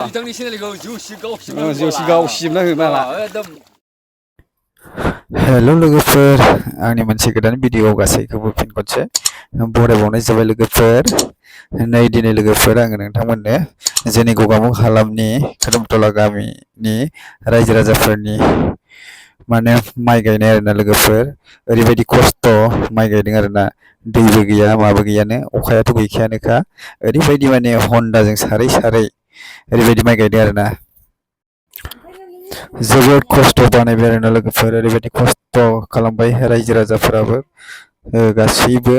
बिथांनि चेनेलखौ जौसि गाव सिबना हो माला एकदम हेल' लोगोफोर आंनि मोनसे गोदान भिडिअ गासैखौबो फिन खनसे बरायबावनाय जाबाय लोगोफोर नै दिनै लोगोफोर आङो नोंथांमोननो जोंनि गगामुग हालामनि खोदोमतला गामिनि रायजो राजाफोरनि माने माइ गायनाय आरोना लोगोफोर ओरैबायदि खस्थ' माइ गायदों आरोना दैबो गैया माबो गैयानो अखायाथ' गैखायानोखा ओरैबायदि माने हन्डाजों सारै सारै ओरैबायदि माइ गायदों आरोना जोबोद खस्थ' बानायबाय आरोना लोगोफोर ओरैबायदि खस्थ' खालामबाय रायजो राजाफोराबो गासैबो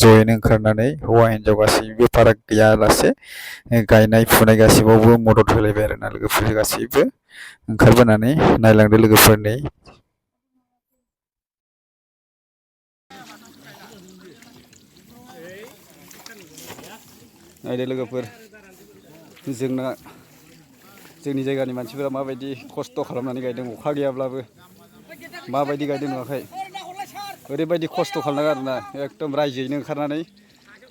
ज'यैनो ओंखारनानै हौवा हिन्जाव गासैबो फाराग गैयालासे गायनाय फुनाय गासैबावबो मदद होलायबाय आरोना लोगोफोर गासैबो ओंखारबोनानै नायलांदो लोगोफोर नै नायदो लोगोफोर जोंनि जायगानि मानसिफोरा माबायदि खस्थ' खालामनानै गायदों अखा गैयाब्लाबो माबायदि गायदों नुवाखै ओरैबायदि खस्थ' खालामदों आरोना एकदम रायजोयैनो ओंखारनानै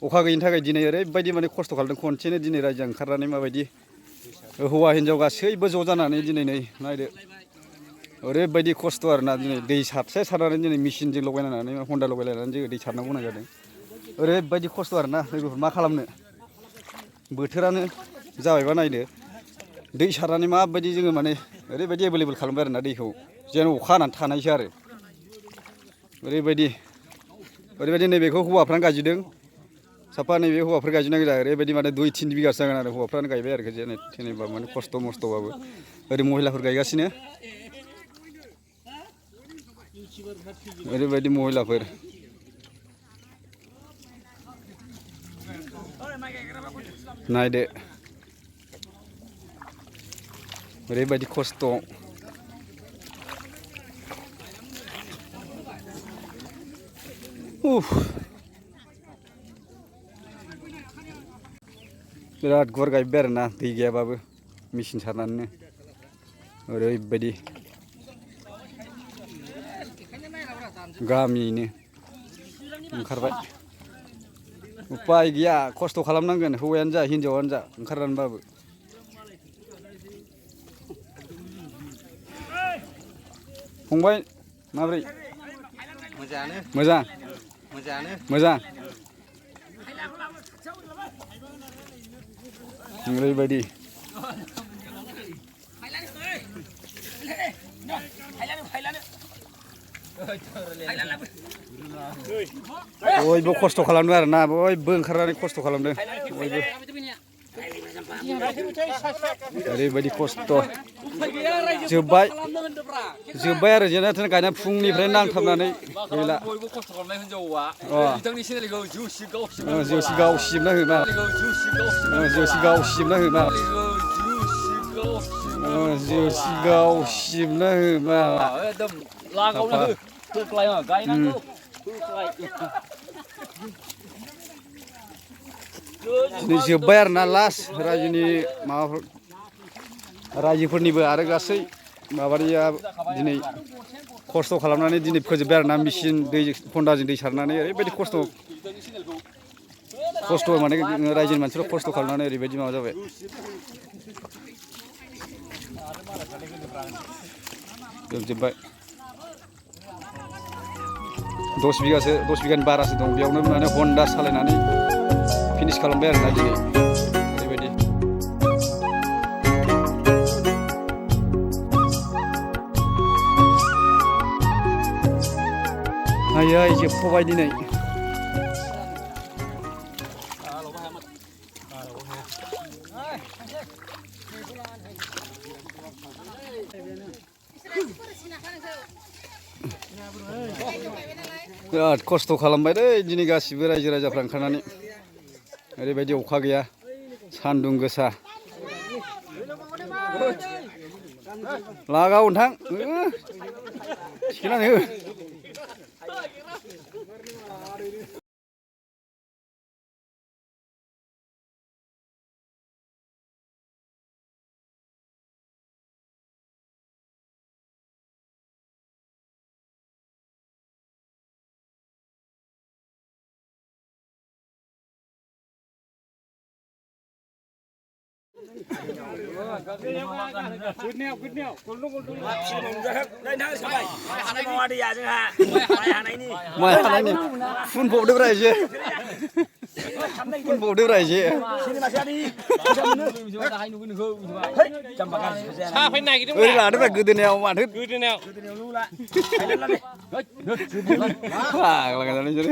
अखा गैयिनि थाखाय दिनै ओरैबायदि माने खस्थ' खालामदों खनसेनो दिनै रायजोआ ओंखारनानै माबायदि हौवा हिन्जाव गासैबो ज' जानानै दिनै नै नायदो ओरैबायदि खस्थ' आरोना दिनै दै सारनानै दिनै मेचिनजों लगायनानै हन्डा लगायलायनानै जोङो दै सारनांगौ गोनां जादों ओरैबायदि खस्थ' आरोना लोगोफोर मा खालामनो बोथोरानो जाबायबा नायदो दै सारनानै माबायदि जोङो माने ओरैबायदि एभेलेबेल खालामबाय आरोना दैखौ जेन अखा हानानै थानायसो आरो ओरैबायदि नैबेखौ हौवाफ्रानो गायजोबदों साफा नैबे हौवाफोर गायजोबनांगौ जायो ओरैबायदि माने 2-3 बिगासो जागोन आरो हौवाफ्रानो गायबाय आरो जेनेबा माने खस्थ' मस्थ'बाबो ओरै महिलाफोर गायगासिनो ओरैबायदि महिलाफोर नायदो ओरैबायदि खस्थ' बिराद गुवार गायबाय आरोना दै गैयाबाबो मेचिन सारनानैनो ओरैबायदि गामियैनो ओंखारबाय उपाय गैया खस्थ' खालामनांगोन हौवायानो जा हिन्जावानो जा ओंखारनानैबाबो फंबाय माब्रै मोजां ओरैबायदि बयबो खस्थ' खालामदों आरोना बयबो ओंखारनानै खस्थ' खालामदों बयबो ओरैबायदि खस्थ' जोब्बाय आरो जेने थेने गायना फुंनिफ्राय नांथाबनानै गैला बिथांनि चेनेलखौ जौसि गाव सिबना हो मा जौसि गाव सिबना हो मा जौसि गाव सिबना हो मा एकदम लागावना हो फोख्लाय गायनांगौ दिनै जोब्बाय आरोना लास्ट रायजोनि माबाफोर रायजोफोरनिबो आरो गासै माबानिया दिनै खस्थ' खालामनानै दिनै फोजोबबाय आरोना मेचिन दै हन्डाजों दै सारनानै ओरैबायदि खस्थ' माने रायजोनि मानसिफ्रा खस्थ' खालामनानै ओरैबायदि माबा जाबाय जोबजोब्बाय 10 बिगानि बारासो दं बेयावनो माने हन्डा सालायनानै फिनिश खालामबाय आरोना दिनै ओरैबायदि आयै जोबथ'बाय दिनै बिराद खस्थ' खालामबाय दै दिनै गासिबो रायजो राजाफ्रा ओंखारनानै ओरैबायदि अखा गैया सान्दुं गोसा लागाव नोंथां थिखोनानै हो माइ हानायनि फुनबावदोब्रा एसे फुनबावदोब्रा एसे ओरै लादोब्रा गोदोनायाव माथो फाग्ला गोजालै बिसोरो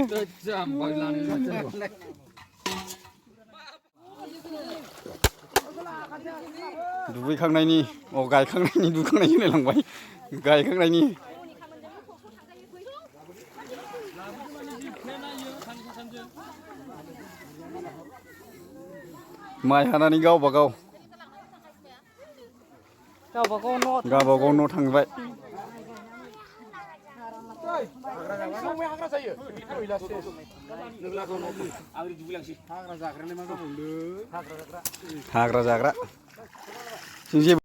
दुगैखांनायनि गायखांनायनि दुखांनायनि होनलायलांबाय गायखांनायनि माइ हानानै गावबा गाव न' थांबाय हाग्रा जाग्रा जों जेबो